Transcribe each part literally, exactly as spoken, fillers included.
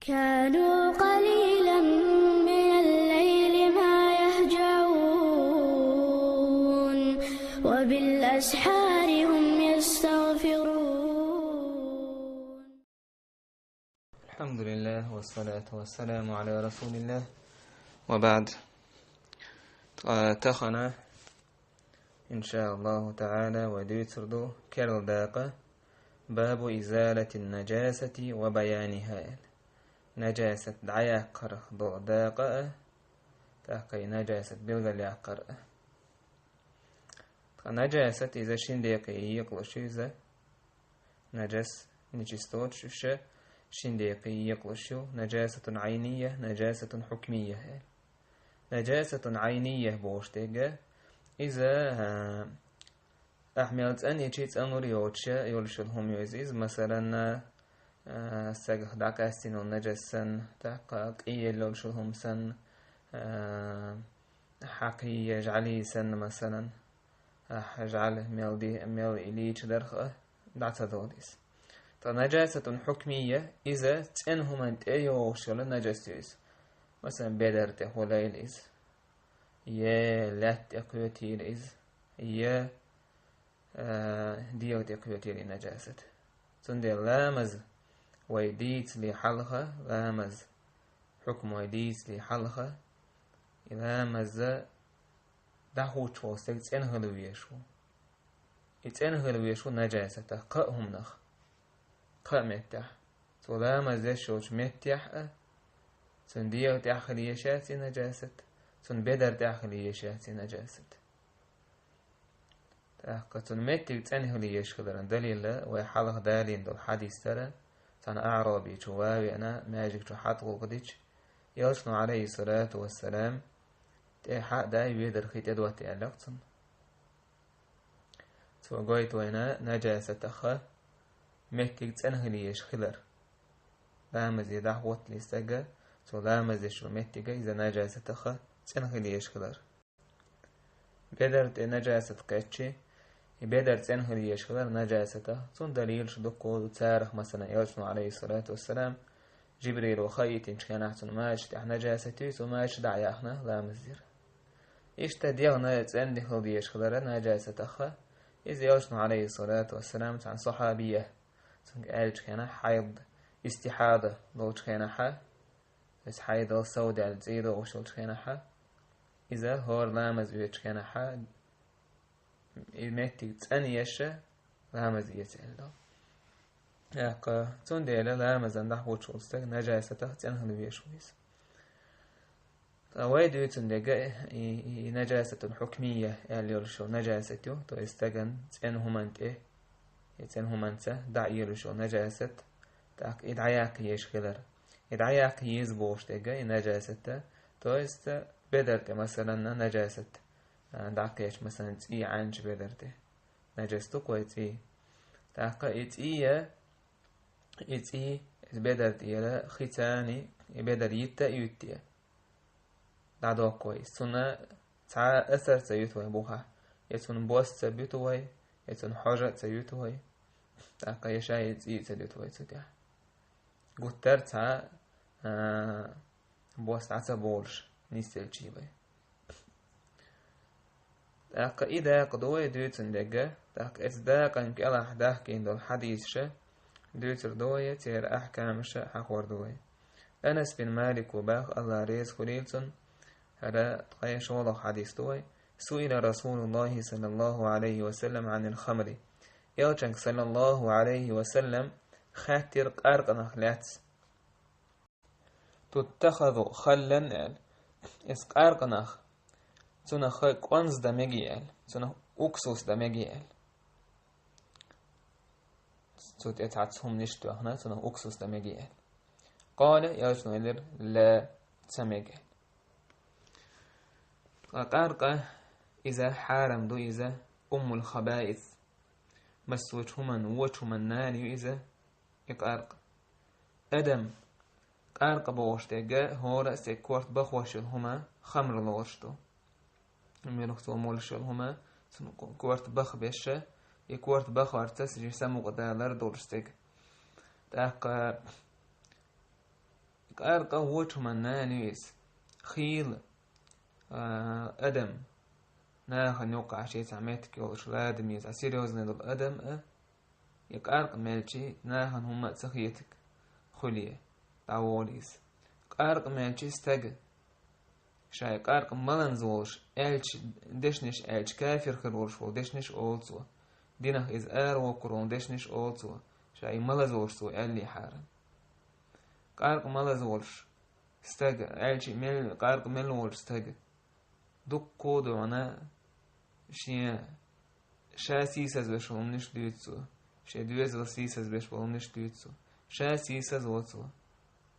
كانوا قليلا من الليل ما يهجعون، وبالأسحار هم يستغفرون. الحمد لله والصلاة والسلام على رسول الله وبعد. Тахана, إن شاء الله تعالى, вай дуьйцур ду керла дакъа, باب إزالة النجاسة وبيانها. Нажасат дӀаяккхарах дола дакъа а, тӀаккха и нажасат билгалъяккхар а. Тха нажасат иза шин декъе екъалуш ю иза. Нажас, нечистоташ уьш шин декъе екъалуш ю. نجاسة عينية، نجاسة حكمية. نجاسة عينية бохуш дерг иза, а, ахь мел цӀанйичи цӀанлур йоцуш йолуш йолу хӀума ю иза. Иза, масалан, а, сагах дӀакъаьстина нажас санна, тӀаккха къиелла йолуш йолу хӀума санна, а, хьакхий я жӀалий санна, масалан, ахь жӀала мел ди-, мел и лийча дарх а дӀа ца долу иза. Ткъа نجاسة حكمية, иза цӀена хӀуманна тӀе йогӀуш йолу нажас ю иза. Масалан, бедар тӀе хуьлийла иза, е лаьтта тӀе кхетийла иза, е, а, дегӀа тӀе кхетийла и нажасат. Цундела ламаз вай дийцале хьалха, ламаз хьукмой дийцале хьалха, и ламаза дӀахӀуттуш волу стаг цӀена хила везаш ву. И цӀена хила везаш ву нажасатах кхаа хӀуманах, кхаа меттехь. Цо ламаз деш йолчу меттехь а, цуьнан дегӀа тӀехь хила езаш яц и нажасат, цуьнан бедар тӀехь хила езаш яц и нажасат. ТӀаккха цуьнан меттиг цӀена хила езаш хиларан далил вай хьалха далийна долу хьадис дара, цхьана аӀрабичо ван а веана, маьждиг чу хьатӀа гӀуллакх дича, Элчано, عليه الصلاة والسلام, тӀе хьа а дай, ведар хи тӀе дотта аьлла цунна. Цо гойту вайна нажасатах меттиг цӀена хила езаш хилар. Ламазе дӀахӀоттале стага, цо ламаз дечу меттига иза нажасатах цӀена хила езаш хилар. Бедар тӀе нажасат кхеччи, и бедар цӀена хила езаш хилар нажасатах. Цунна далилаш дуккха ду, царах, масалан, Элчано, عليه الصلاة والسلام, Жибрил ваха йитинчу хенахь цунна мача тӀехь нажасат юй, цо мача дӀа а яхна, ламаз дира. Иштта дегӀна цӀена хила дезаш хилара нажасатах, иза Элчано, عليه الصلاة والسلام, цхьана сахьабия, цуьнга аьллачу хенахь, хьайд, истихьада долчу хенахьа, иза хьайдал сов даьлла цӀий догӀуш йолчу хенахьа, иза хӀора ламаз оьцучу хенахьа, и меттиг цӀена еш а, ламаз эца аьлла. ТӀаккха цундела ламазан дӀахӀуттуш волу стаг нажасатах цӀена хила везаш ву иза. Ткъа вай дуьйцун дерг и, и, и нажасатун хьукмия аьлла йолуш йолу нажасат ю, то есть стаган цӀена хӀуманна тӀе, и цӀена хӀуманца дӀа а йолуш йолу нажасат, тӀаккха и дӀаяккха езаш хилар. И дӀаяккха еза бохуш дерг и нажасат, то есть бедар тӀе, масалан, нажасат, а, дӀакхечу, масалан, цӀий Ӏанча бедар тӀе. Нажас ду-кх вай цӀий. ТӀаккха и цӀий, и цӀий, иза бедар тӀера хи цани, и бедар йитта а юьтте, дӀадоккху вай. Цунна цхьа асар ца юьту вай бухахь, я цунна бос ца буьту вай, я цунна хьожа а ца юьту вай. ТӀаккха я ша и цӀий а ца дуьту вай цу тӀехь. Гуттар а цхьа, а, бос дӀа ца болуш нисделчий вай. ТӀаккха и дакъа ду вай дуьйцун дерг, тӀаккха эцу дакъан кӀелахь дахкийна долу хьадисаша дуьйцур ду вай, церан ахькамаша хьахор ду вай. Анас бин Малико баха, АллахӀ реза хуьлийла цунна, хӀара ткъе шолгӀа хьадис ду вай: سئل رسول الله صلى الله عليه وسلم عن الخمر. Элчанга, саллаллаху Ӏалайхи ва саллам, хаьттира къаркъанах лаьцна. تتخذ خلا аьлла. Иза къаркъанах, цунах кӀонз дан мегий аьлла, цунах уксус дан мегий аьлла. Цу тӀе цхьацца хӀуманаш тоьхна, цунах уксус дан мегий аьлла. قال, Элчано элира: لا, ца мега аьлла. Ткъа къаркъа иза хьарам ду, иза уммул хабаис. Массочу хӀуманна, вочу хӀуманна нана ю иза, и къаркъа. Адам, къаркъа бохуш дерг, хӀора а стеган корта бахош йолу хӀума хамр лоруш ду. Муьлхха цо молуш йолу хӀума, цунна корта баха беш, и корта бахарца шен самукъадалар долуш стеган. ТӀаккха КӀаркъа вочу хӀуманна нана ю иза. Хийла, а, адам, нахана юккъахь шен цхьа меттиг йолуш, ладаме цхьа серьёзный долу адам а, и къаркъа мелчи нахана хӀумма а ца хетиг хуьлий, дӀаволу иза. Къаркъа мелчи стага, ша и къаркъа маланза волуш, аьлча дешнаш аьлча, кафир хир волуш волу дешнаш олу цо. Динах иза ара воккхур волу дешнаш олу цо, ша и малаза волуш цо аьллехьара. Къаркъа малаза волуш стага, аьлча мел, къаркъа мел волчу стага, дуккха а дуьхьана шен ша сийсазвеш волу хӀуманаш дуьйцу цо, шен доьзал сийсазвеш волу хӀуманаш дуьйцу цо, ша сийсаз во цо,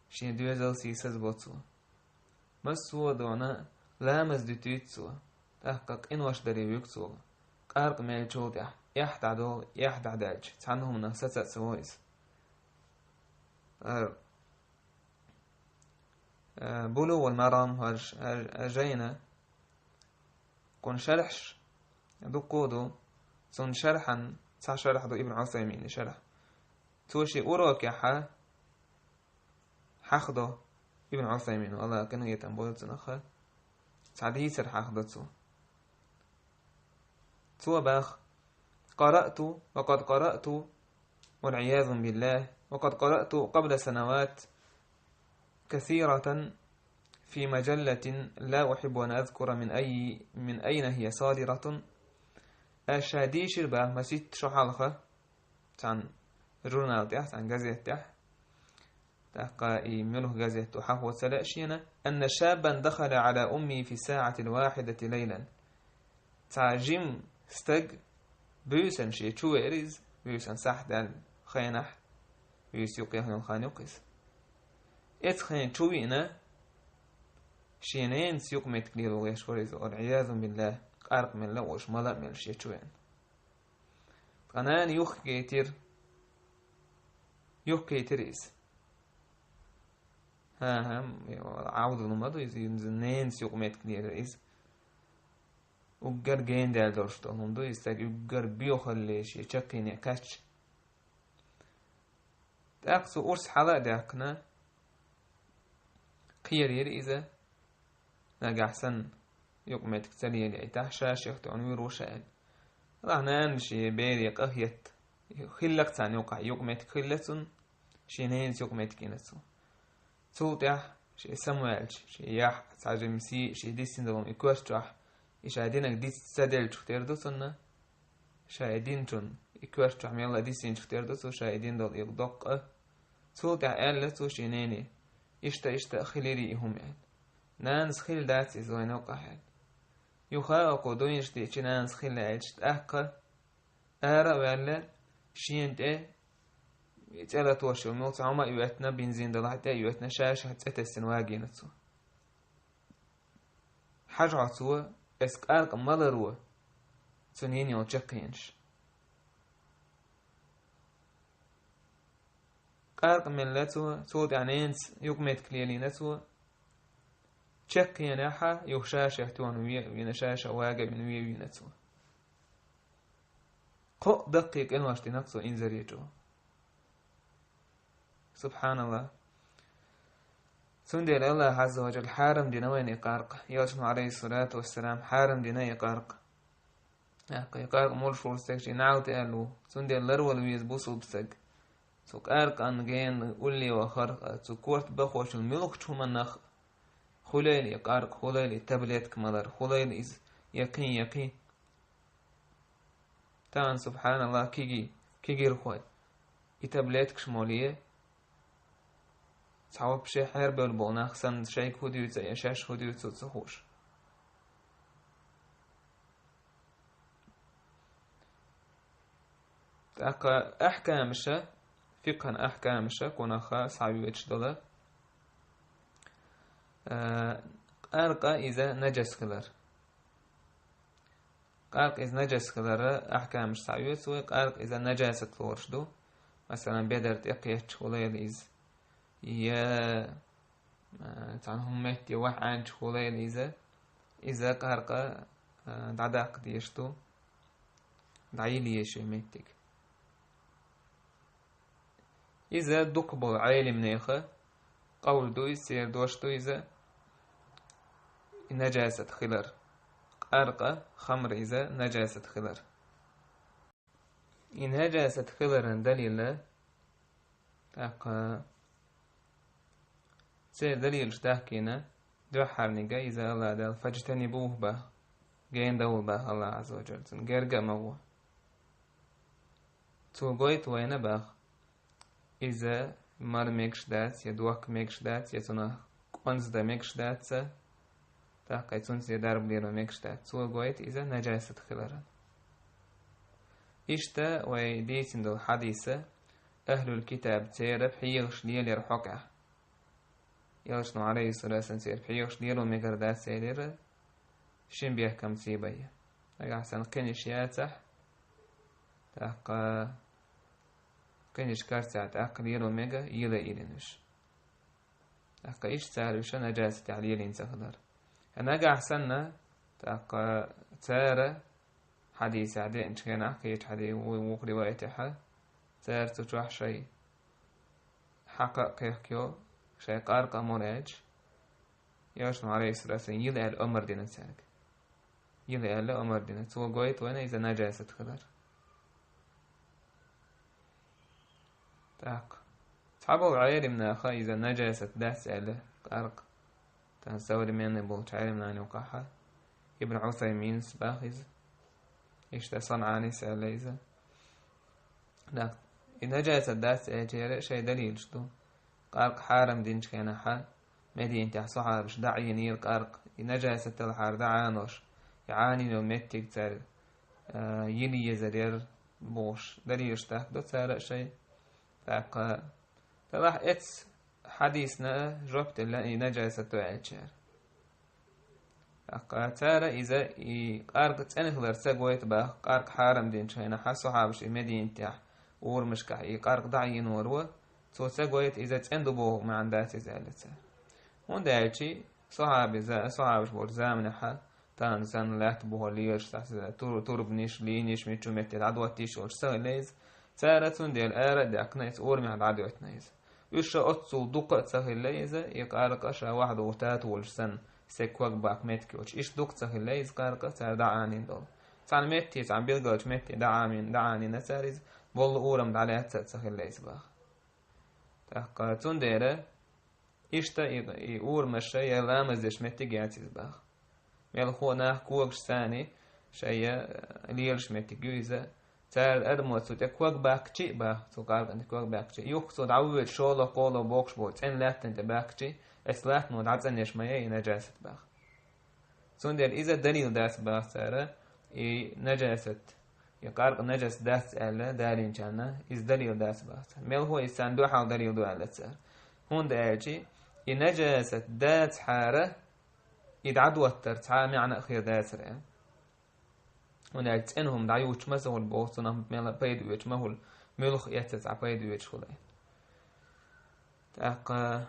шен доьзал сийсаз во цо. Массо а дуьхьана ламаз дуьтуьйту цо, тӀаккха къинош даре вуьгу цо. Къаркъа мелчул тӀаьхьа эхь дӀадолу, эхь дӀадаьлча, цхьана хӀуманах саца а ца во иза. Ар-, а, Булугъул Марам хӀорш, а, а, жайна, кхунна шархьаш дуккха а ду, цунна шархьан, цхьа шархь ду Ибн Усайминан шархь. Цо шен урокехь хьахдо, Ибн Усаймин, Аллах къинхетам бойла цунах, цхьа дийцар хьахдо цо. Цо баха: «قرأت، وقد قرأت، والعياذ بالله، وقد قرأت قبل سنوات كثيرة في مجلة لا أحب أن أذكر من أي، من أين هي صادرة». Ас ша дийшира баха масийтта шо хьалха цхьана журнал тӀехь, цхьана газет тӀехь. ТӀаккха и муьлха газет ду хьахо ца лаьа шена: «أن شابا دخل على أمي في الساعة الواحدة ليلا». Цхьа жима стаг буьйсанна шен чу веара иза, буьйсанна сахьт даьлла хенахь, буьйса юккъехь йолу хан юккъе иза. Эцу хен чу виъна, шен ненаца юкъаметтиг лело гӀеш вара иза, والعياذ بالله, къаркъа мелла а волуш, мала а мелла шен чу веана. Ткъа нана юххе гайтира, юххе гайтира иза. ХӀан-хӀа, Ӏовдал ма ду иза, иза ненаца юкъаметтиг лелира иза. Уггар гена даьлла долуш долу хӀума ду иза, стаг уггар боьхалле шен чаккхене кхаьчча. ТӀаккха цу урс хьала а даьккхина, кхерийра иза, нагахь санна юкъаметтиг ца лелийтахь, ша шех тоьхна вуьйр ву ша аьлла. Аллах, нана шен бере къахетта, хилла-кх царна юкъахь юкъаметтиг хилла цунна, шен ненаца юкъаметтиг йина цо. Цул тӀаьхьа шен самаваьлча, шен яхь, цхьа жима сий, шен дисина долу и коьрта чохь, и ша динарг диц ца деллачух тера ду цунна, ша и динчун, и коьрта чохь мелла а дисинчух тера ду цо, ша и дина долу и доккха а. Цул тӀаьхьа аьлла цо шен нене: «Иштта, иштта а хилира и хӀума», — аьлла. «Нанас хилла дац иза вайн юкъахь», — аьлла. Юха а кху дуйнаш дийчи нанас хилла аьлча, тӀаккха ара а ваьлла, шена тӀе цӀе латош йолу муьлхха цхьа хӀума а оьттина, бензин далахь тӀе а оьттина, ша-ша цӀе тесна вагийна цо. Хьажа хьо цо, эс къаркъа маларо цунна йина йолу чаккхенаш. Къаркъа мелла цо, цул тӀаьхьа ненаца юкъаметтиг лелийна цо. Чаккхенехь а юха ша-шех тоьхна ве а вийна, ша-ша вага а вина ве а вийна цо. Кхо а даккхий къинош дина-кх цо инзаре чӀогӀа. Субханаллах. Цундела Аллах Азза ва Джалла хьарам дина вайна и къаркъа. Элчано, алейхиссалату вассалам, хьарам дина и къаркъа. ТӀаккха и къаркъа молуш волу стаг шен наьӀалт аьлла ву. Цундела ларвала веза бусулба стаг. Цу къаркъан гена улле вахар а, цу корта бахочун муьлххачу хӀуманах а. Хуьлайла и къаркъа, хуьлайла и таблетка малар, хуьлайла иза яккхий-яккхий. Тахана, субханаллах, киги-, кигирхой и таблеткаш моле, цхьа вообще хьербевлла болу нах санна, шайга хӀун дуьйцу я шаьш хӀун дуьйцу ца хууш. ТӀаккха ахькамаша, фикхьан ахькамаша, кхунах схьавоьдуш долу, а, къаркъа иза наджас хилар. Къаркъа иза наджас хилара ахькамаш схьаоьцу вай, къаркъа иза наджасат лоруш ду. Масалан, бедар тӀе кхетча хуьлайла иза. Я, а, цхьана хӀума метте вахьаьнча хуьлайла иза. Иза къаркъа, а, дӀадаккха дезаш ду. ДӀайилла еза шен меттиг. Иза дукха болу Ӏелимнеха къовл ду иза, церан дош ду иза, и нажасат хилар. Къаркъа, хамр иза нажасат хилар. И нажасат хиларан далил, тӀаккха церан далилаш дахкийна, дуьххьарниг иза АллахӀ Дала «фаджтанибуху» бах, гена довла бах АллахӀ Ӏазза ва Джалла, цунна герга а ма гӀо. Цо гойту вайна бах, иза мара мегаш дац, я дохка мегаш дац, я цунах кӀонза дан мегаш дац, тӀаккха цунца я дарба лело мегаш дац. Цо гойту иза нажасат хиларан. Иштта вай дийцина долу хьадиса, ахӀлул китаб церан пхьегӀаш лелаяр хьокъехь. Элчано, Ӏалайхиссалату вассалам, церан пхьегӀаш лело мегар дац элира, шин бехкамца бен. Нагахь санна кхиниш яцахь, тӀаккха кхиниш карцахь тӀаккха лело мега йила йилина уьш. ТӀаккха иштта цара уьш нажасатехь лелийна ца хилар. Нагахь санна, тӀаккха цара хьадисехь деъначу хенахь, кхечу хьади-, ву-, вукху риваятехь, цара цу чохь шайн хьакха а кхехкайо, шайн къаркъа а мур аьлча, Элчано, Ӏалайхиссалату вассалам, йила аьлла омра дина цаьрга. Йила аьлла омра дина. Цо гойту вайна иза нажасат хилар. ТӀаккха цхьаболу Ӏелам наха иза нажасат дац аьлла, къаркъа. Тхан современный болчу Ӏелам нахана юкъахь Ибн Ӏусайминс бах иза. Иштта СанӀанис аьлла иза. ТӀаккха и нажасат дац аьлчеран шайн далилаш ду. Къаркъа хьарам динчу хенахь Мединатехь сахьабаш дӀа а йинера къаркъа, и нажасат талхьара дӀа а Ӏанош, и Ӏанийна йолу меттиг цара, а, йила езар яра бохуш, далилаш дахка до цара а шайн. ТӀаккха делахь эцу хьадисна а жоп делла и нажасат ду аьлчара. ТӀаккха цара иза и къаркъа цӀена хилар ца гойту бах, къаркъа хьарам динчу хенахь сахьабаш и Мединатехь, урамашкахь и къаркъа дӀа а йинор ву, цо ца гойту иза цӀена ду боху маьӀна дац иза аьлла цара. ХӀунда аьлча сахьаби за-, сахьабаш болчу заманехь тахана санна лаьтта бухахь лелаш, цхьацца тур-, турбанаш, лийнаш, миччу метте дӀадоттийш йолуш ца хилла иза. Цара цундела ара а даьккхина, иза урамехь дӀадоьттина иза. Уьш ша оццул дукха а ца хилла иза, и къаркъа ша вахьа догӀу тата волуш санна, стеган ког баккха меттиг йолчу. Иштта дукха ца хилла иза къаркъа, цара дӀа Ӏанийна долу. Цхьана метте, цхьана билгалчу метте дӀа Ӏамийна, дӀа Ӏанийна цара иза, болу урам дӀалаьцна а ца хилла иза баха. ТӀаккха цундела иштта и, и урамаш шайн я ламаз деш меттиг яц иза баха. Мелхо а нах когаш царний шайн я лелаш меттиг ю иза. Цара адамо цу тӀе ког баьккхича а баха, цу къаркъана тӀе ког баьккхича а, юххе цо дӀавоьдуш шолгӀа-кхоалгӀа бохуш болу цӀена лаьттана тӀе баьккхича а, эцу латтано дӀацӀанъеш ма яй и нажасат баха. Цундела иза далил дац баха цара, и нажасат, и къаркъа нажас дац аьлла далийначарна, иза далил дац баха цара. Мелхо иза царна дуьхьал далил ду аьлла цара. ХӀунда аьлча и нажасат дацахьара, и дӀадоттар цхьа а маьӀна а хир дацара аьлла. ХӀунда аьлча цӀена хӀума дӀаюьтуш ма ца хуьлу боху, цунах мел пайда оьцуш ма хуьлу, муьлха эцна цхьа пайда оьцуш хуьлу. ТӀаккха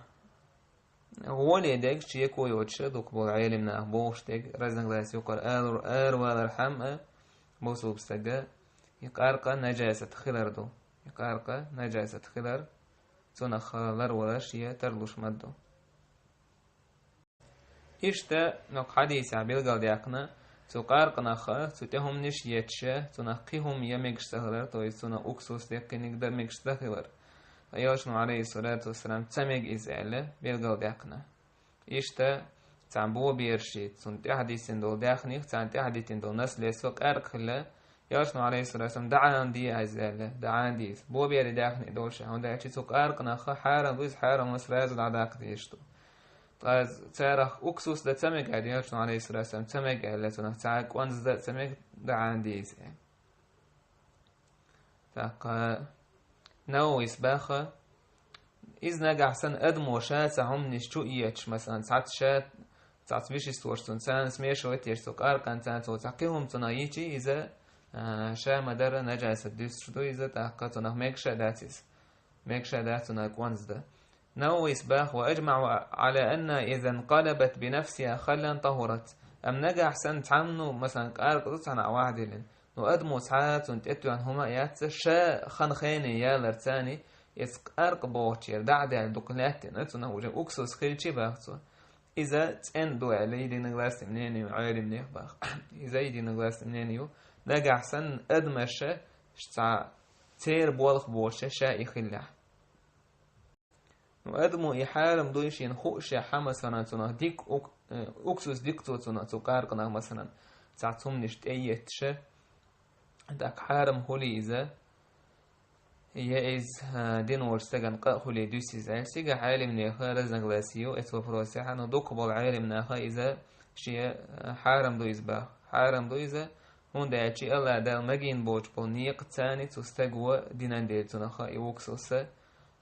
гӀоле дерг чеко йоцуш дукха болу Ӏелам наха бохуш дерг, разногласи юкъара ара-, аравалархьама а, бусулба стага и къаркъа нажасат хилар ду. И къаркъа нажасат хилар, цунах ларвалар шен тарлуш ма ду. Иштта, нокху хьадисехь билгалдаьккхина, цу къаркъанах, цу тӀе хӀуманаш а етташ, цунах кхин хӀума ян мегаш ца хилар, то есть цунах уксус деккхиниг дан мегаш ца хилар. Ткъа Элчано, Ӏалайхиссалату вассалам, ца мега иза аьлла, билгалдаьккхина. Иштта, цхьана боберашца, цунна тӀаьхьадисина долу даьхних, царна тӀаьхьадитина долу наследство къаркъа хилла, Элчано, Ӏалайхиссалату вассалам, дӀа Ӏанадехьа иза аьлла, дӀа Ӏанадехьа иза. Боберийн даьхни долуш, хӀунда аьлча цу къаркъанах хьарам ду иза, хьарамна сразу дӀадаккха дезаш ду. Ткъа царах уксус дан ца мега аьлла, Элчано, Ӏалайхиссалату вассалам, ца мега аьлла, цунах цхьа а кӀонза дан а ца мега, дӀа Ӏанадехьа иза аьлла. ТӀаккха Нававис баха, иза нагахь санна адамо ша цхьа хӀуманаш чу а етташ, масалан, цхьацца ша, цхьацца веществош цунна царна смешивать еш, цу къаркъана царна цо цхьа кхин хӀума цунах йича, иза, а, ша ма-дарра нажасат дуьстуш ду иза, тӀаккха цунах мегаш а дац иза. Мегаш а дац цунах кӀонза дан. Нававис баха: «وأجمعوا على أنها إذا انقلبت بنفسها خلا طهرت». Амма нагахь санна цхьаммо, масалан, къаркъа ду цхьанхьа вахьа диллина, но адамо цхьа а цунна тӀетоьхна хӀума а яц, ша хан хене яларца царний, Эс къаркъа бохучера дӀа а даьлла дукха лаьттина, цунах уже уксус хилча бах цо. Иза цӀена ду аьлла, единогласный мнение ю Ӏеламнех бах. Иза единогласный мнение ю. Нагахь санна адамаша цхьа церан болх боцуша ша и хиллехь. Ну, адамо и хьарам дуй шена хууш, ша хьама санна цунах дика ук-, э, уксус дика цо цунах, цу къаркъанах, масалан, цхьа цумниш тӀе етташа, так хьарам хули иза, я иза, а, дин волчу стаган къа а хули дуьсса иза аьлла. Цигахь Ӏеламнеха разногласие ю эцу вопросехь, но дукха болу Ӏеламнаха иза шен, а, хьарам ду иза бах. Хьарам ду иза, хӀунда аьлча Аллах Дала магийна боцуш болу некъаца цу стага динан дела цунах и уксуса,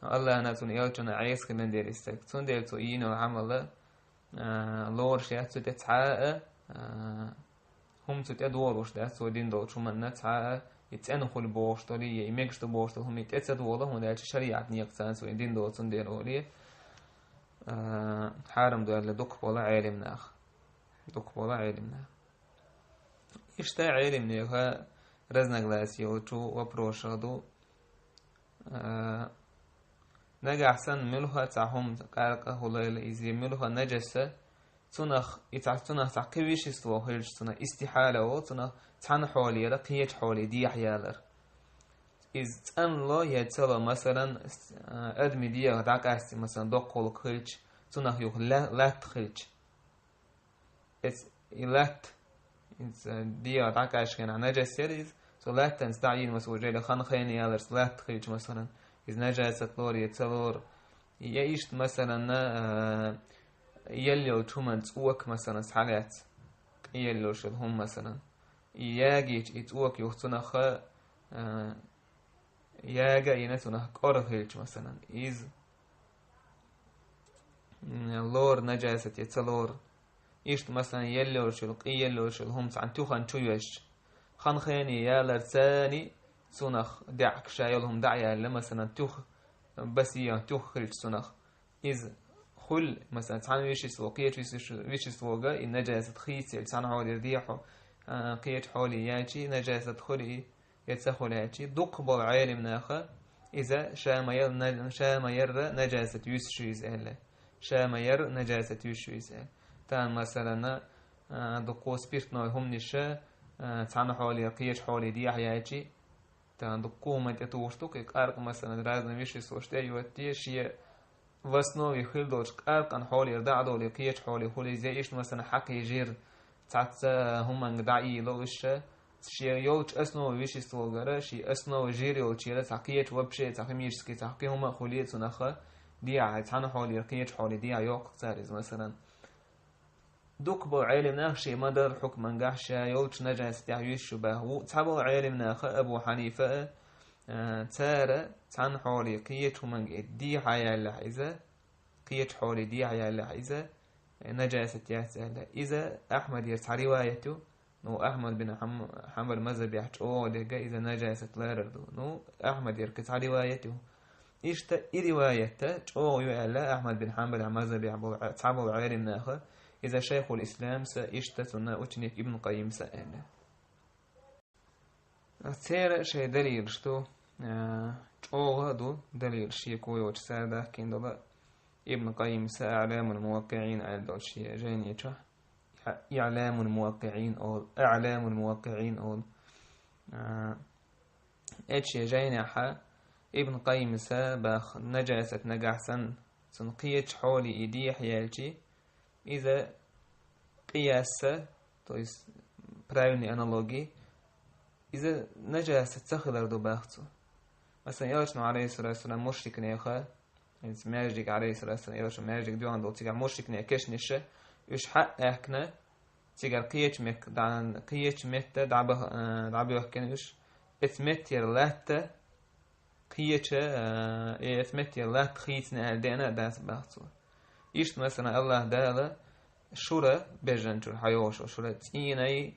Аллахна цунна элчана Ӏеса хилан дела и стаг. Цундела цо йийна йолу Ӏамала, а, лоруш яц цу тӀе цхьа а, а, хӀума цу тӀе долуш дац, цо дина долчу хӀуманна цхьа а, и цӀена хуьлу бохуш долу, я и мегаш ду бохуш долу хӀума и тӀе ца долу, хӀунда аьлча шариӀат некъаца цо и дина долу, цундела олий, а, хьарам ду аьлла дукха болу Ӏеламнах. Дукха болу Ӏеламнах. Иштта Ӏеламнеха разногласие йолчу вопросах ду, а, нагахь санна муьлхха а цхьа хӀума, къаркъа, хӀулайла, иза муьлхха а нажаса, цунах, и цхьа, цунах цхьа кхин вещество хилча, цунах истихьала олу, цунах цхьана хьолера кхечу хьоле дехьа ялар. Иза цӀанло я цало, масалан, с-, а, адамийн дегӀах дӀакъаьстина, масалан, доккха гӀуллакх хилча, цунах юха ла-, латта хилча. Эц-, и латта, иза дегӀах дӀакъаьстина хенахь нажас яра иза, цу латтанца дӀа а йина, масала, уже хан-хене яларца латта хилча, масалан, иза нажасат лору я ца лору. Я иштта, масалан, а, елла йолчу хӀуманна цӀока, масалан, схьалаьцна, къиелла йолуш йолу хӀума, масалан. И ягийча, и цӀока юха цунах, а, яга а йина, цунах кӀора хилча, масалан, иза, м, лору нажасат я ца лору. Иштта, масалан, елла йолуш йолу, къиелла йолуш йолу хӀума цхьана туьхана чу йоьшча, хан-хене яларца цунах даьӀахк ша йолу хӀума дӀа а яьлла, масалан, туьха, басиен туьха хилча цунах. Иза хуьлу, масалан, цхьана вещество, кхечу вещество-, веществога и нажасат хийцаелла, цхьана хьолера дехьа, а, кхечу хьоле яьлча, нажасат хуьлу и, я ца хуьлу аьлча, дукха болу Ӏеламнаха иза ша ма яр-, на-, ша ма ярра нажасат юьсуш ю иза аьлла. Ша ма ярра нажасат юьсуш ю иза аьлла. Тахана, масалан, а, дуккха спиртной хӀуманаша, а, цхьана хьолера кхечу хьоле дехьа яьлча, тахана дуккха хӀуманна тӀетухуш ду-кх и къаркъа, масалан, разный веществош тӀе а йоьттий, шен в основе хила долчу къаркъана хьолера дӀа а долий, кхечу хьоле хуьлу иза, я иштта, масалан, хьакхий жир цхьацца хӀуманга дӀа а йийла уьш, шен йолчу основа веществогара, шен основа жир йолчера цхьа кхечу вообще, цхьа химический, цхьа кхин хӀума а хуьлий цунах, дехьа, цхьана хьолера кхечу хьоле дехьа йоккху цара иза, масалан. Дукха болу Ӏеламнах шен ма-дарра хьукмангахь ша йолчу нажасатехь юьсуш ю баха. Ву-, цхьаболу Ӏеламнаха, Абу Хьанифа а, а, цара цхьана хьоле кхечу хӀуманга и дехьа яьллехь иза, кхечу хьоле дехьа яьллехь иза, э, нажасат яц аьлла. Иза Ахьмадера цхьа риваят ю. Ну, Ахьмад бин Хьам-, Хьамбал мазхабехь чӀогӀа дерг иза нажасат ларар ду. Ну, Ахьмадера кхин цхьа риваят ю. Иштта и риваят чӀогӀа ю аьлла Ахьмад бин Хьамбал мазхабехь болу, цхьаболу Ӏеламнаха, иза Шайхул Исламса, иштта цунна ученик Ибн Къаййимса аьлла. Церан шайн далилаш ду, а, чӀогӀа а ду далилаш, шеко йоцуш цара дахкийна долу Ибн Къаййимса А'ламул Муваккъи'ин аьлла долу шен жайни чохь. И'ламул Муваккъи'ин олу, А'ламул Муваккъи'ин олу. А, эцу шен жайнехьа Ибн Къаййимса баха, нажасат нагахь санна, цунна кхечу хьоле и дехьа яьлчи, иза къиясса, то есть правильный аналогии, иза нажасат ца хилар ду баха цо. Масалан, Элчано, алейхиссалату вассалам, мушрикнеха, иза маьждиг, алейхиссалату вассалам, Элчано маьждиг дуьхьал долу цигахь мушрикне кешниша, уьш хьа а аьхкина, цигара кхечу мекка дӀа-, кхечу метта дӀабах-, э, дӀабоьхкина уьш, эцу меттера латта, кхеча, э, э, эцу меттера латта хийцина аьлла деана а дац баха цо. Иштта, масалан, Аллах Дала шура бежанчуьра хьайогӀуш, шура цӀийнай,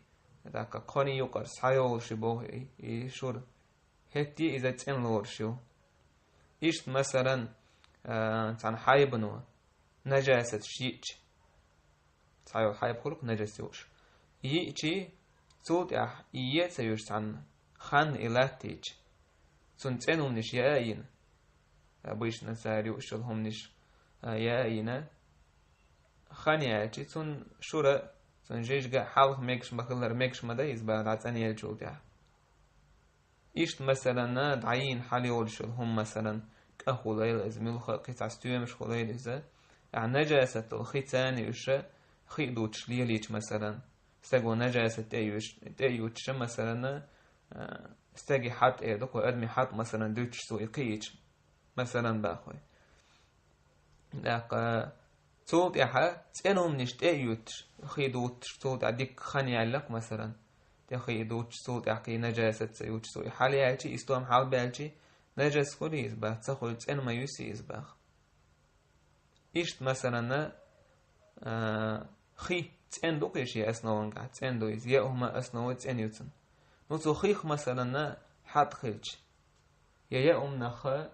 тӀаккха кхоний юкъара схьайогӀуш ю боху и, и шура. ХӀетте иза цӀена лоруш ю. Иштта, масалан, э, цхьана хьайбано нажасат йиъча, цхьайолу хьайба хуьлу-кх нажас йолуш. Йиъчи, цул тӀаьхьа и е а ца юьйш цхьанна, хан и латтийча, цунна цӀена хӀуманаш яа а йина, обычно цара юуш йолу хӀуманаш, а, яийна, хан яьлча, цунна шура, цунна жижиг а хьалха мегаш ма хилар, мегаш ма дай иза бах, дӀацӀанъеллачул тӀаьхьа. Иштта, масалан, дӀайийна хьал йолуш йолу хӀума, масалан, кӀа хуьлийла иза, муьлхха а кхин цхьа стоьмаш хуьлийла иза, ахьа нажасат долу хи царна уьш хи а дуттуш лелийча, масалан, стага нажасат тӀе а юьш-, тӀе а юттуш, масалан, а, стеган хьатӀ эр ду-кх вай, адамийн хьатӀ, масалан, дуьттуш цо и кхиийча, масалан, бах вай. ТӀаккха цул тӀаьхьа цӀена хӀуманаш тӀе а юьттуш, хи дуттуш, цул тӀаьхьа дикка хан яьлла-кх, масалан, тӀе хи дуттуш, цул тӀаьхьа кхин нажасат ца юттуш цо и хьалаяьлча, и стом хьалабаьлча, нажас хуьлий иза бах, ца хуьлу, цӀена ма юьсий иза бах. Иштта, масалан, а, хи цӀена ду-кх и шен основангахь, цӀена ду иза, яа хӀума основа цӀена ю цунна. Ну, цу хих, масалан, хьатӀ хилча, я яа хӀуманах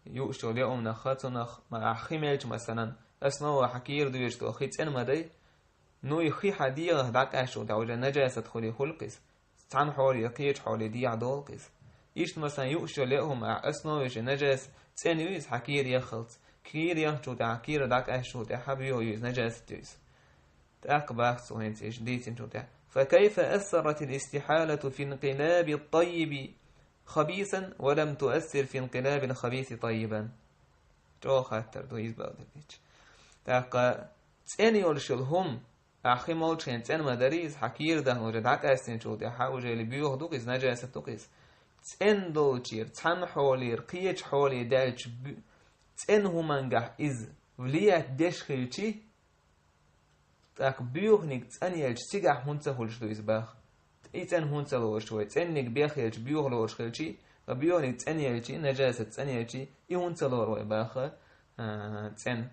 юуш йолу яа хӀуманах, цунах ма ахь хи мелча, масалан, основа хьан кийра доьжуш долу хи цӀена ма дай, ну, и хи хьан дегӀах дӀакъаьстачул тӀаьхьа уже нажасат хуьлий хуьлу-кх иза. Цхьана хьоле, кхечу хьоле дехьа долу-кх иза. Иштта, масалан, юуш йолу яа хӀума ахь основа шен нажас цӀена ю иза хьан кийра яххалц. Кийра яхчул тӀаьхьа, кийра дӀакъаьстачул тӀаьхьа боьха ю иза, нажасат ю иза. ТӀаккха бах цо хӀинца иштта дийцинчул тӀаьхьа: فكيف أثرت الاستحالة في انقلاب الطيب خبيثا ولم تؤثر في انقلاب الخبيث طيبا؟ ЧӀогӀа хаттар ду иза, бах, дерриг. ТӀаккха цӀена йолуш йолу хӀума, ахь хи молчу хенахь цӀена ма дарий иза, хьан кийра дахна уже дӀакъаьстинчул тӀаьхьа, уже или боьха ду-кх иза, нажасат ду-кх иза. ЦӀена долчуьра, цхьана хьолера, кхечу хьоле даьллачу бу-, цӀена хӀумангахь иза влиять деш хилчий, тӀаккха боьханиг цӀанъелча, цигахь хӀунда ца хуьлуш ду иза бах? И цӀена хӀунда ца лоруш вай? ЦӀенаниг бехъелча, боьха лоруш хилчий, ткъа боьханиг цӀанъелчий, нажасат цӀанъелчий, и хӀунда ца лору вай баха, а, цӀена?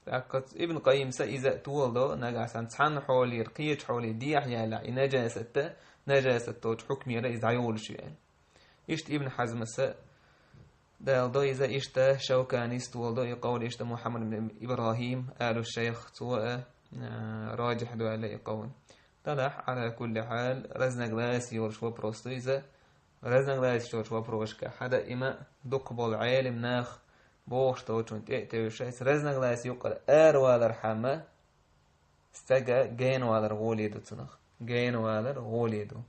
ТӀаккха Ибн Къаййимас иза а толадо, нагахь санна цхьана хьолера кхечу хьоле дехьа яьллехь, и нажасат а, нажасат долчу хьукмера иза дӀайолуш ю аьлла. Иштта Ибн Хьазмас а даладо иза, иштта Шавканис толадо и къовл, иштта Мухьаммад ибн ИбрахӀим алу шайх, цо а, а, раджихь ду аьлла и къовл. Делахь, Ӏала кулли хьал, разногласи йолуш вопрос ду иза. Разногласи йолчу вопросашкахь хьада има дукха болу Ӏелам нах бохуш долчунна тӀе а тевжаш, разногласи юкъара аравалархьама, стага генавалар гӀоле ду цунах. Генавалар гӀоле ду.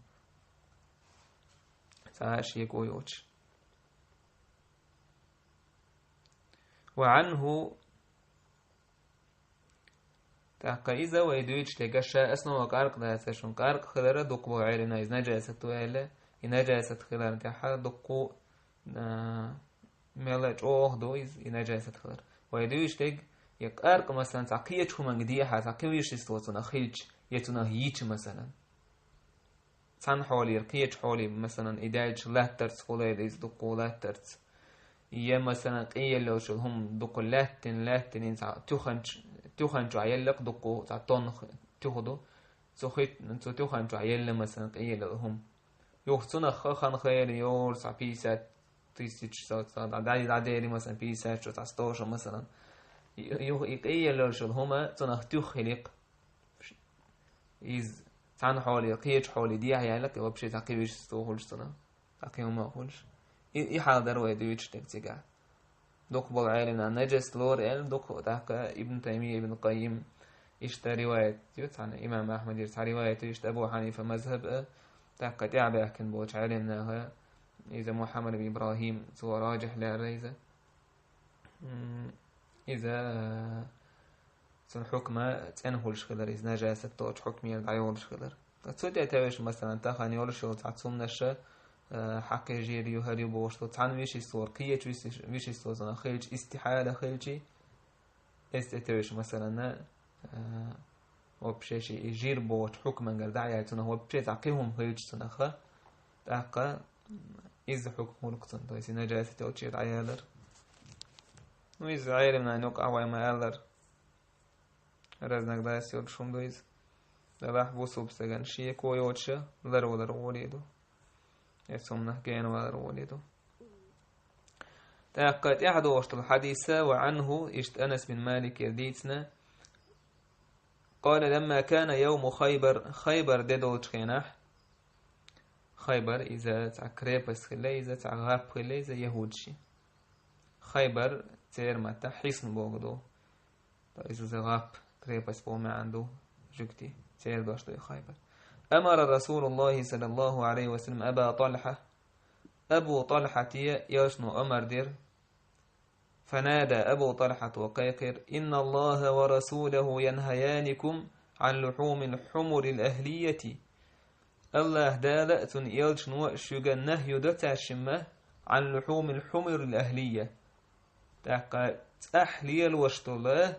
Цхьа а шеко йоцуш. Ва анху, тӀаккха иза вай дуьйцуш дерг, ша основа къаркъа дацара, шун къаркъа хилара дукха боху Ӏелам наха иза нажасат ду аьлла, и нажасат хиларна тӀехь дуккха, а, мелла чӀогӀа ду иза, и нажасат хилар. Вай дуьйцуш дерг, и къаркъа, масалан, цхьа кхечу хӀуманга дехьа, цхьа кхин вещество цунах хилча, я цунах йича, масалан. Цхьана хьолера кхечу хьоле, масалан, и даьллачу латтарца хуьлийла иза, дуккха латтарца. Я, масалан, къелла йолуш йолу хӀума дукха лаьттина, лаьттина, цхьа туьханчу-, туьхан чохь елла-кх дуккха, цхьа тонна туьха ду. Цу хи-, цу туьхан чохь елла, масалан, къелла йолу хӀума. Юха цунах хан хилла йолуш цхьа пятьдесят тысяч, цхьа, цхьа, дӀа-, дӀа-, дӀадели, масалан, пятьдесят шо, цхьа сто шо, масалан. Ю-, юха и къелла йолуш йолу хӀума цунах туьха хилий-кх. Иза цхьана хьоле, кхечу хьоле дехьа яьлла-кх, и вообще цхьа кхин вещество хуьлуш цунах, цхьа кхин хӀума хуьлуш. И, и хьал дара вай дуьйцуш дерг цигахь. Дукха болу Ӏелам наха нажас лору аьлла, дукха, тӀаккха Ибн Таймия, Ибн Къаййим, иштта риваят ю, цхьана имам Ахьмадера цхьа риваят ю, иштта Абу Хьанифа мазхаб а, тӀаккха тӀаьхьабаьхкина болчу Ӏелам наха, иза Мухьаммад ибн ИбрахӀим, цо раджихь лаьара иза. М, иза, цуьнан хьукма цӀена хуьлуш хилар, иза нажасат долчу хьукмера дӀайолуш хилар. Цу тӀе тевжаш, масалан, тахана йолуш йолу цхьа цуннаш, а, хьакхий жир ю, хӀара ю бохуш ду, цхьана веществора кхечу виси-, веществоза хилча, истихьала хилчий, иза тӀе тевжаш, масалан, а, вообще ши и жир бохучу хьукмангара дӀаяьлла, цунах вообще цхьа кхин хӀума хилча цунах, тӀаккха иза хьукма хуьлу-кх цунна, то есть и нажасат йолчуьра дӀаялар. Ну, иза Ӏелам нахана юкъахь вай ма-аллара, разногласи йолуш хӀума ду иза. Делахь бусулба стагана шеко йоцуша ларвалар гӀоле ду. Эцу хӀуманах генавалар гӀоле ду. ТӀаккха тӀаьхьа догӀуш долу хьадиса, ва анху, иштта Анас бин Маликера дийцина, къала, ламма кана явму Хайбар, Хайбар де долчу хенахь, Хайбар иза цхьа крепость хилла, иза цхьа гӀап хилла, иза яхӀудаши. Хайбар церан маттахь хьисн боху ду. То есть иза гӀап, крепость боху маьӀна ду, жуьгти, церан дош ду и Хайбар. أمر رسول الله صلى الله عليه وسلم أبا طلحة. Абу ТӀалхьате Элчано омар дира. فنادى, Абу ТӀалхьата кхайкхира: إن الله ورسوله ينهيانكم عن لحوم الحمر الأهلية. АллахӀ Дала а, цуьнан Элчано а шуьга нахью до цаьршимма عن لحوم الحمر الأهلية. ТӀаккха цӀахь лелош долу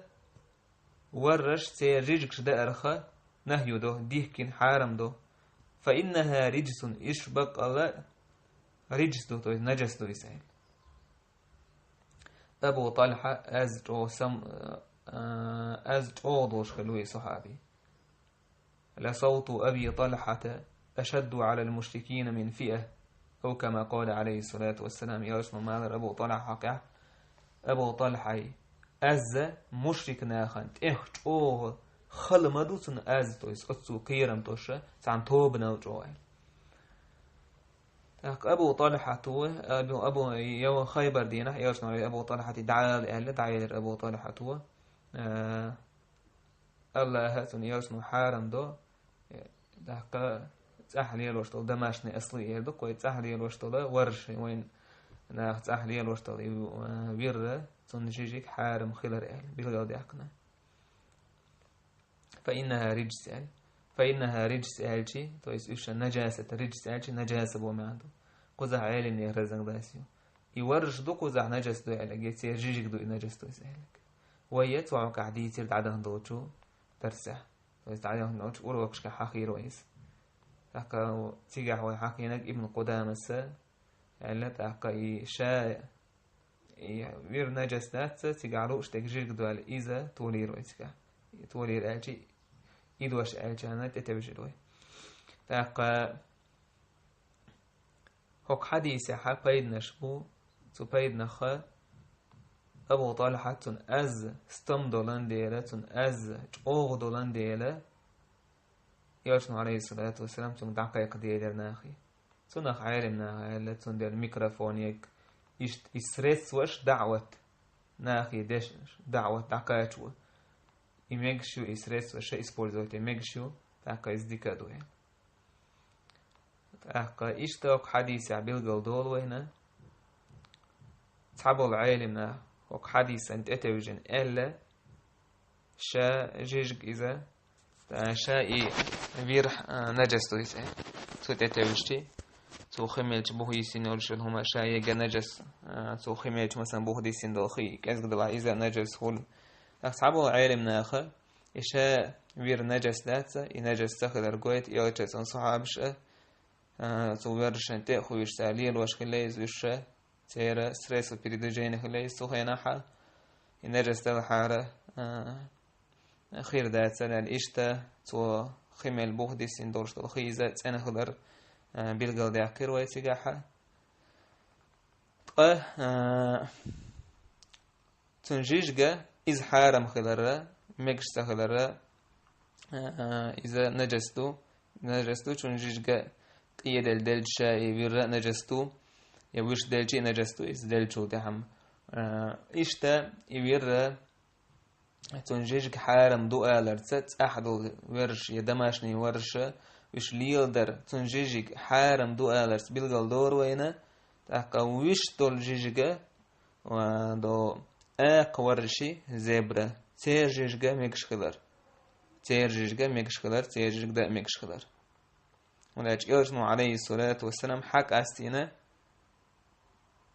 варраш, церан жижигаш даарх нахью до, дихкина хьарам до. فإنها رجس, уьш баккъалла риджс ду, то есть нажас ду иза аьлла. Абу ТӀалхьа аз чӀогӀа сам-, а, аз чӀогӀа долуш хилла ву и сахьаби. لصوت أبي طلحة أشد على المشركين من فئة، أو كما قال عليه الصلاة والسلام. Элчано ма аллара Абу ТӀалхьа хьокъехь, Абу ТӀалхьай аз мушрик нахана тӀех чӀогӀа хала ма ду цуьнан аз, то есть оццул кхерам тосуш цхьана тобанал чӀогӀа аьлла. ТӀаккха Абу ТӀалхьата, Абу, Абу, я Хайбар дийнахь, Элчано Абу ТӀалхьате дӀаала аьлла, дӀаелира Абу ТӀалхьата, а, АллахӀа а, цуьнан Элчано а хьарам до, э, тӀаккха цӀахь лелош долу домашний аслы эр ду, кхой цӀахь лелош долу варраш, вайн наха цӀахь лелош долу и, э, вирра, цуьнан жижиг хьарам хилар аьлла, билгалдаьккхина. فإنها رجس аьлла. فإنها رجس аьлчи, то есть уьш нажасат, риджс аьлчи нажаса боху маьӀна ду. Кхузахь Ӏелимнех разногласи ю. И варраш ду кхузахь нажас ду аьлларг, я церан жижиг ду и нажас ду иза аьлларг. Вай я цу хьокъехь дийцира дӀадахана долчу дарсехь. То есть дӀадахана долчу урокашкахь хьахийра вай иза. ТӀаккха цигахь вай хьахийнарг Ибн Къудамаса аьлла, тӀаккха и ша и вир нажас дац, цигахь лууш дерг жижиг ду аьлла, иза толийра вай цигахь. И толийра аьлчи, и дош аьллачарна тӀетевжира вай. ТӀаккха хӀокху хьадисехь пайданаш бу, цу пайданах Абу ТӀалхьа цуьнан аз стом долан дела, цуьнан аз чӀогӀа долан дела, Элчано, Ӏалайхиссалату вассалам, цуьнга дӀакхайкхаделира нахе. Цунах Ӏелим наха аьлла, цундела микрофон ерг, иштта и средстваш даӀват, нахе дешнаш, даӀват дӀакхачо. И мегаш ю, и средстваш использовать е мегаш ю, тӀаккха иза дика а ду аьлла. ТӀаккха иштта хӀокху хьадисехь билгал долу вайна, цхьаболу Ӏелим наха хӀокху хьадисан тӀетевжина аьлла, ша жижиг иза, ша и вир, а, нажас ду иза. Цу тӀетевжичи, цу хи мелча бух йисина йолуш йолу хӀума ша ега нажас, а, цу хи мелча, масалан, бух дисина долу хи, кӀезга далахь иза нажас хуьлу. ТӀаккха цхьаболу Ӏелим наха, и ша вир нажас дац, и нажас ца хилар гойту, Элча цунна сахьабаш а, а, цу вершан тӀе а хуьйшуш, цара лелош хилла иза уьш, церан средство передвижения хилла иза цу хенахь, и нажас далахьара, а, хир дац аьлла, иштта цо хи мел бух дисина долуш долу хи иза цӀена хилар, а, билгалдаьккхира вай цигахь. Ткъа, а, цуьнан жижига иза хьарам хиларра, мегаш ца хиларра, а, иза нажас ду. Нажас ду, цуьнан жижига къеделла делча ша и вирра нажас ду, я вуьш делча а нажас ду иза деллачул тӀаьхьа. А, иштта и вирра цуьнан жижиг хьарам ду аларца, цӀахь долу верш я домашний варш, уьш леладар цуьнан жижиг хьарам ду аларца билгал дора вайна, тӀаккха вуьш долу жижига, а, до акха варши, зебра, церан жижига мегаш хилар. Церан жижига мегаш хилар, церан жижиг дан мегаш хилар. ХӀунда аьлча Элчано, Ӏалайхиссалату вассалам, хьакъ астийна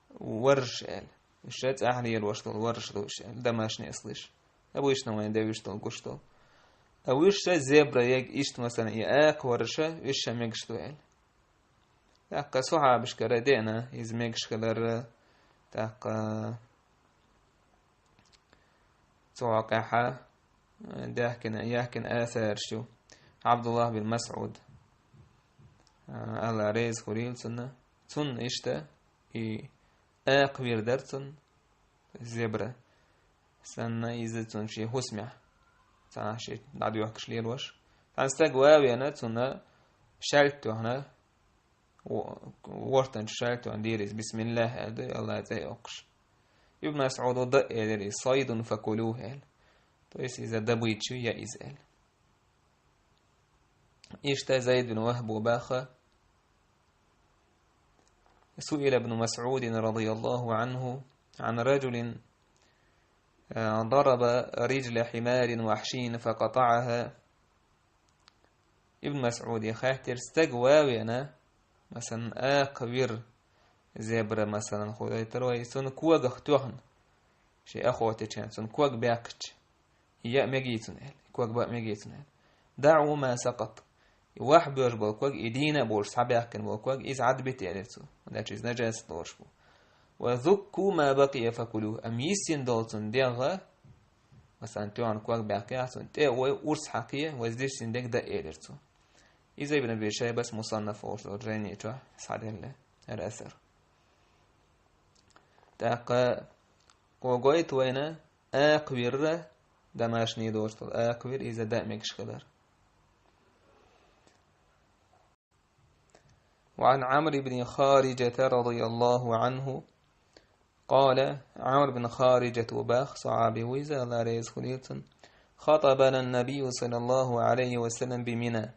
варш аьлла. Уьш цӀахь лелош долу варш ду уьш аьлла, домашний аслиш. Обычно вайн девуьш долу, гуш долу. А уьш зебра ега иштта, масалан, и акха варш, уьш мегаш ду аьлла. ТӀаккха сахьабашкара деана иза мегаш хилар, тӀаккха цу хьокъехь, э, даьхкина, яьхкина асарш ю. Ӏабдуллах бин МасӀуд, э, Алла реза хуьлийла цунна. Цунна иштта и акха вир дара цунна, зебра. Санна иза цунна шен хӀусамехь, цхьа шен дӀадоьхкуш лелош. Цхьана стаг ван а веана, цунна шаьлта тоьхна, Во-, вортанчу шайтӀан дийриза, бисмиллахӀ аьлла, АллахӀ цӀе а йоккхуш. Ибн МасӀуда даа элира иза, «Сайдун факулухӀ», аьлла. То есть иза добыча я иза аьлла. Иштта Зайд бин Вахба баха: سئل ابن مسعود رضي الله عنه عن رجل ضرب رجل حمار وحشي فقطعها. Ибн МасӀуде хаьттира, стаг ван а вена, масалан, акха вир зебра, масалан, хӀу дайтар вай, цунна когах тоьхна, шен охотачен, цунна ког баьккхича, я а мегий цунна аьлла, ког баа мегий цунна аьлла. دعوا ما سقط. И ваха боьжа болу ког, и дийна а болуш, схьабаьхкина болу ког, иза Ӏадбита элира цо, хӀунда аьлча иза нажасат лоруш бу. وذكوا ما بقي فكلوه. Амма йиссина долу цунна дегӀ, масалан, тоьхна ког баьккхи ахь цунна, тӀе а вай урс хьакхе, вай йиссина дегӀ даа элира цо. Иза Ибн Аби Шайбас Мусаннаф олуш долу жайни чохь схьаделла хӀара асар. ТӀаккха кхо гойту вайна акха вирра, домашний доцуш долу акха вир, иза даа мегаш хилар. وعن عمرو بن خارجة رضي الله عنه قال: Ӏамр бин Хариджат ву баха, сахьаби ву иза, АллахӀ реза хуьлийла цунна: خطبنا النبي صلى الله عليه وسلم بمنى.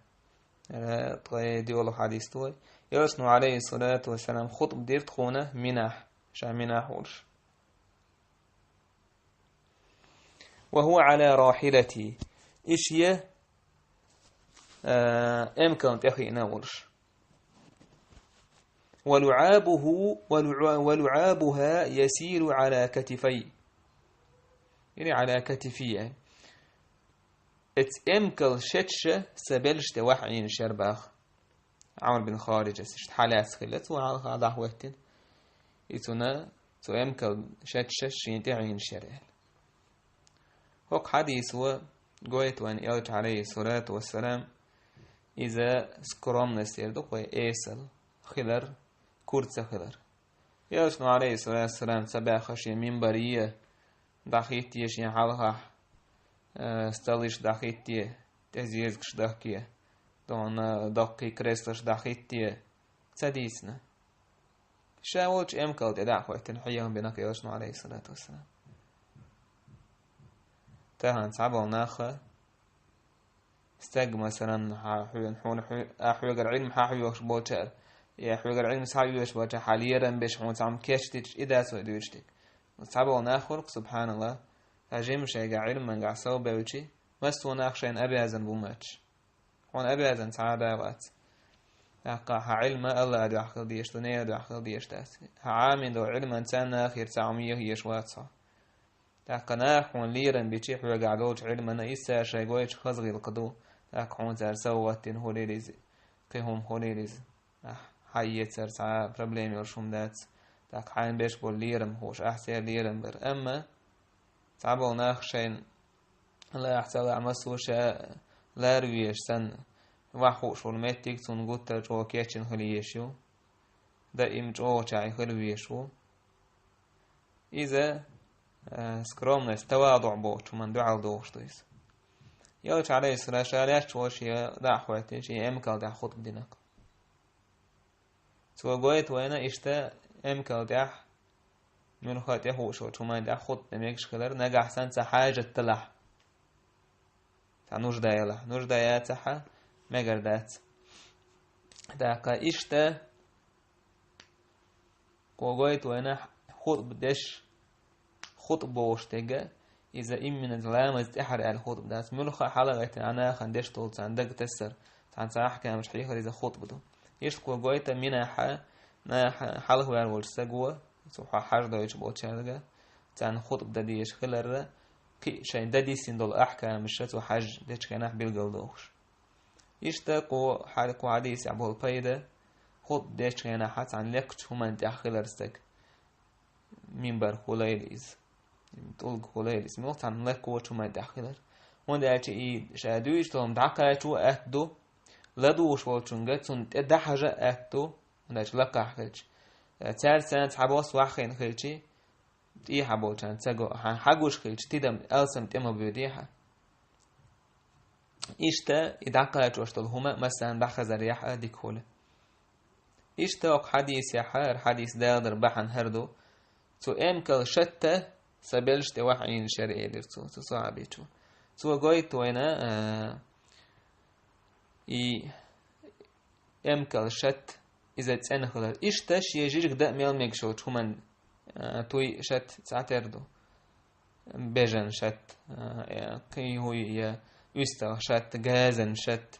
Ткъе доьалгӀа хьадис ду вай. Элчано, Ӏалайхиссалату вассалам, хутба дира тхуна Минахь, ша Минахь волуш. وهو على راحلته. И шен, а, эмкална тӀе хиъна волуш. ولعابه، ولع-، ولعابها يسيل على كتفي. Или على كتفي. Эцу эмкал шеташ сан белш тӀе ваха Ӏийна шера баха. Ӏамр бин Хариджас иштта хьалаьцна хилла, цо хьалха дӀахӀоьттина. И цунна цу эмкал шеташ шена тӀе Ӏийна шера аьлла. ХӀокху хьадисо гойту вайна Элча, Ӏалайхиссалату вассалам, иза скромность эр ду-кх вай, эсал хилар, кура ца хилар. Элчано, Ӏалайхиссалату вассалам, ца баьххаш я минбаре, дӀахӀитте шен хьалхахь, э, столаш дӀахӀитте, тӀе зезагаш дахке, дона доккхий креслаш дӀахӀитте, ца дийцина. Ша волчу эмкал тӀе дӀа а хӀоьттина, хьехам бина-кх Элчано, Ӏалайхиссалату вассалам. Тахана цхьаболу наха стаг, масалан, хьан хьоьгара, хьуна хьоь-, ахь хьоьгара Ӏилма хьан хьоьгуш болчара, я хьоьгара Ӏилма схьа а оьшуш болчара, хьан лерам беш хьуна цхьамма кечдича, и дац вай дуьйцуш дерг. Цхьаболу нах хуьлу-кх, субхьаналлахӀ, цхьа жима шайгахь Ӏилманехь совбевлчи, массо а нах шайна обязан бу моьттуш. Хьуна обязан цхьа а да вац. ТӀаккха хьан Ӏилма АллахӀан дуьхьа хила дезаш ду, нехан дуьхьа хила дезаш дац. Хьан Ӏамийна долу Ӏилманца нахера цхьа хӀума еха езаш вац хьо. ТӀаккха наха хьуна лерам бичи, хьоьгахь долчу Ӏилмана, иза цара шайн гойтуш хаза гӀиллакх ду, тӀаккха хьуна цара совгӀат дина хуьлийла иза, кхин хӀума хуьлийла иза. Ахь хьан эцар цхьа а проблема йолуш хӀума дац. ТӀаккха хьайна беш болу лерам хууш, ахь церан лерам бар. Амма цхьаболу нах шайна лаахь ца лаахь массо а ша лара везаш санна, ваха хууш волу меттиг цунна гуттар а чӀогӀа кечйина хила езаш ю. Даим чӀогӀачахь хила везаш ву. Иза, э, скромность, тавадуӀ бохучу хӀуманна дуьхьал дохуш ду иза. Элча, Ӏалайхиссалам, ша лаьтташ волуш шен дӀа а хӀоьттина, шен эмкал тӀехь хутба дина-кх. Цо гойту вайна иштта эмкал тӀехь, муьлхха а тӀехуъуш волчу хӀуманна тӀехь хутба дан мегаш хилар, нагахь санна цхьа хьаьжат далахь. Цхьа нужда ялахь. Нужда яцахь, мегар дац. ТӀаккха иштта кхо гойту вайна хутба деш, хутба бохуш дерг, иза иммина ламаза тӀаьхьара аьлла хутба дац. Муьлхха а хьалагӀаьттина Ӏа нахана деш долу царна дага тасар, цхьана цхьа ахькамаш хьехар иза хутба ду. Иштта кхо гойту Минахь, наха хьалха ваьлла волчу стага, цу хьо хьажа дойтуш болчаьрга, царна хутба дан дезаш хиларра, кхин а шайн дан дисина долу ахькамаш цу хьажа дечу хенахь билгалдохуш. Иштта кхо хьа-, кхо хьадисехь болу пайда, хутба дечу хенахь цхьана лекхачу хӀуманна тӀехь хилар стаг. Минбар хуьлийла иза, тӀулг хуьлийла иза, муьлхха цхьана лекхочу хӀуманна тӀехь хилар. ХӀунда аьлча и ша дуьйцуш долу хӀума дӀакхачо а атта ду, ладугӀуш волчуьнга цунна тӀе дӀахьажа а атта ду, хӀунда аьлча лакхахь хилча. Цаьрца цхьабосса ваха хиъна хилчи, тӀехьа болчарна ца го, хьан хьагуш хилча, тидам алсам тӀе ма боьдехьа. Иштта и дӀакхачош долу хӀума массарна дӀахазар яхь а дика хуьлу. Иштта оха хьадисехь, хӀара хьадис далар бахьана хӀара ду. Цу эмкал шатта са белш тӀе вахьийна шера элира цо, цу сахьабичо. Цо гойту вайна, а, и эмкал шат, иза цӀена хилар. Иштта шен жирг дан мел мегаш йолчу хӀуман, а, туй шат цхьатера ду. Бежан шат, а, я кхин хӀуй, я уьстагӀ шат, газан шат.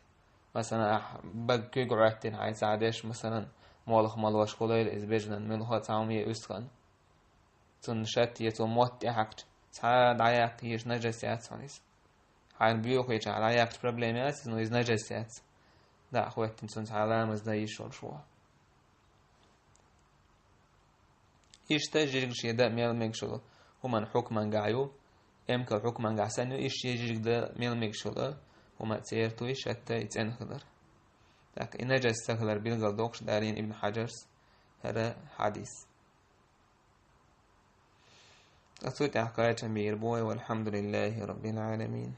Масалан, ахь бага куьг Ӏоьттина хьайца Ӏадеш, масалан, молха малош хуьлийла иза бежанан, муьлхха а цхьа хӀума я уьстагӀан. Цунна шат я цо мотт тӀехьаькхча, цхьа дӀаяккха езаш нажас яц хьуна иза. Хьайна боьхача дӀаяккхача проблема яц иза, но иза нажас яц. ДӀа а хӀоьттина цунна цхьа ламаз дан йиш йолуш ву. Иштта жиргаш дан мел мегаш йолу хӀуман хьукмангахь ю, эмкал хьукмангахь санна ю, иштта жирг дан мел мегаш йолу хӀума церан туй шатта и цӀена хилар. ТӀаккха и нажас ца хилар билгал доккхуш далийна Ибн Хьаджарс хӀара хьадис. Ткъа цу тӀехь кхачам бийр бу вай, валхьамдулиллахи раббил Ӏаламин.